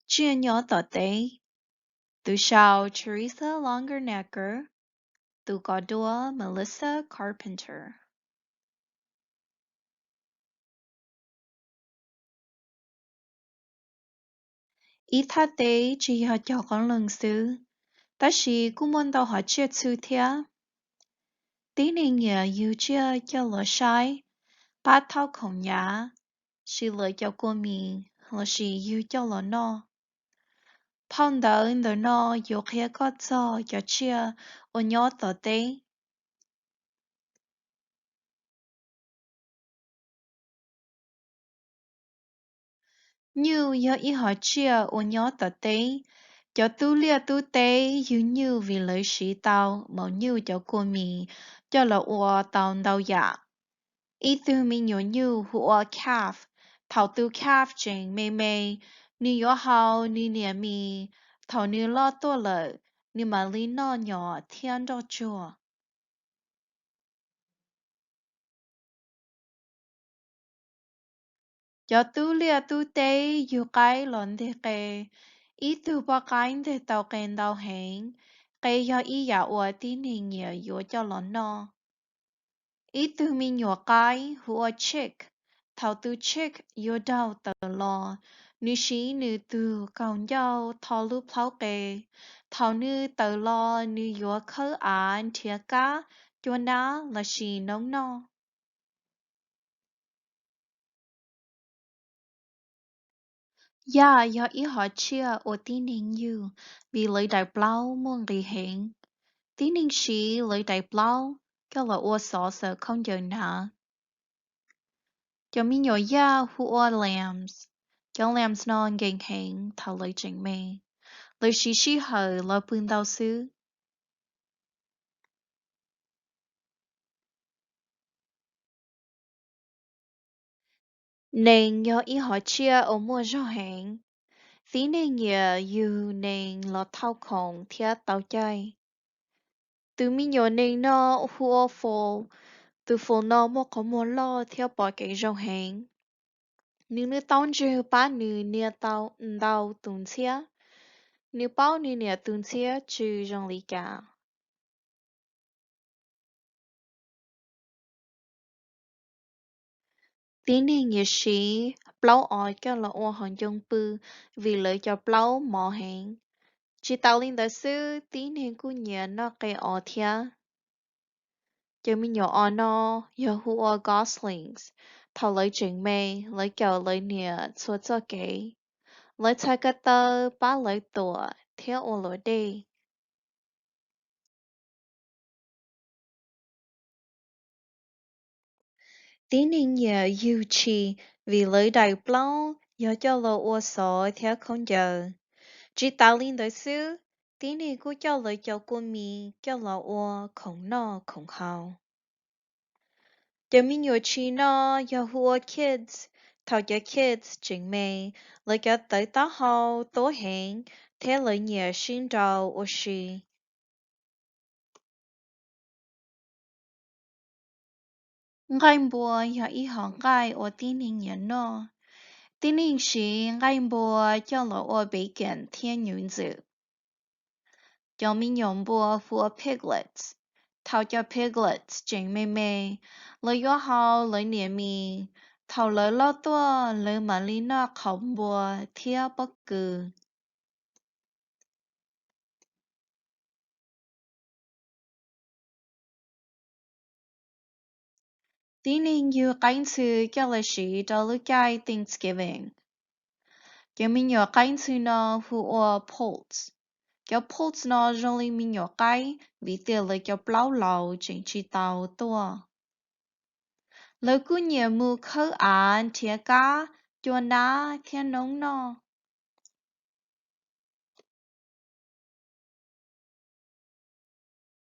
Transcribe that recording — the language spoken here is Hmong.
Tsiaj nyob tom teb. Tus sau Theresa Langernegger. Tus kos duab Melissa Carpenter. Ib thaj teb tsis yog cog qoob loo xwb, tab sis kuj muaj ntau hom tsiaj txhw thiab. Tib neeg nyiam yug tsiaj coj los saib, pab thauj khoom nyav, siv lawv cov kua mis lossis yug coj los noj. Phau ntawv ntawm no yuav qhia koj txog cov tsiaj uas nyob tom teb. Nyuj yog ib hom tsiaj uas nyob tom teb. Cov tub liaj tub teb yug nyuj vim lawv siv tau maum nyuj cov kua mis coj los ua tau ntau yam. Ib tug me nyuam nyuj hu ua calf. Thaum tus calf tseem me me, nws yuav haus nws niam mis. Thaum nws loj tuaj lawm, nws mam li noj nyom thiab nroj tsuag. Cov tub liaj tub teb yug qaib los nteg qe. Ib tug poj qaib nteg tau qe ntau heev. Qe yog ib yam uas tib neeg nyiam yuav coj los noj. Ib tug me nyuam qaib hu ua chick. Thaum tus chick yuav daug tawm los, nws siv nws tus kaus ncauj tho lub plhaub qe. Thaum nws tawm los, nws yuav khawb av nrhiav kab, cua nab lossis noob noj. Yaj yog ib hom tsiaj uas tib neeg yug vim lawv daim plaub muaj nqis heev. Tib neeg siv lawv daim plaub coj los ua xov xwm khaub ncaws hnav. Cov me nyuam yaj hu ua lambs. Cov lambs no nkees heev thaum lawv tseem me. Lawv siv sij hawm los pw ntau xwb. Nees yog ib hom tsiaj uas muaj zog heev. Tib neeg nyiam yug nees los thauj khoom thiab tau caij. Tus me nyuam nees no hu ua foal. Tus foal no muaj qhov muag loj thiab pom kev zoo heev. Nws niaj taub ntswg pab nws nias tau ntau tus ntxhiab. Nws paub nws niam tus ntxhiab tsw zoo li cas. Tib neeg nyiam siv plaub os coj los ua hauv ncoo pw vim lawv cov plaub mos heev. Tsis tas li ntawd xwb, tib neeg kuj nyiam noj qe os thiab. Cov me nyuam os no yog hu ua goslings. Thaum lawv tseem me, lawv caum lawv niam txhua txoj kev. Lawv txhais ko taw pab lawv tuam thiab ua luam dej. Tib neeg nyiam yug tshis vim lawv daim plaub yog coj los ua xov thiab khaub ncaws. Tsis tas li ntawd xwb, tib neeg kuj coj lawv cov kua mis coj los ua khoom noj khoom haus. Cov me nyuam tshis no yog hu ua kids. Thaum cov kids tseem me, lawv cov tawv taub hau tuab heev thiab lawv nyiam sib nraus ua si. Nqaij npua yog ib hom nqaij uas tib neeg nyiam noj. Tib neeg siv nqaij npua coj los ua bacon thiab nyuv ntxwm. Cov me nyuam npua hu ua piglets. Thaum cov piglets tseem me me, lawv yuav haus lawv niam mis. Thaum lawv loj tuaj, lawv mam li noj qhauv npua thiab pob kws. Tib neeg yug qaib ntxhw coj los siv rau lub caij Thanksgiving. Cov me nyuam qaib ntxhw no hu ua poults. Cov poults no zoo li me nyuam qaib vim tias lawv cov plaub laus tseem tsis tau tuaj. Lawv kuj nyiam mus khawb av nrhiav kab, cua nab thiab noob noj.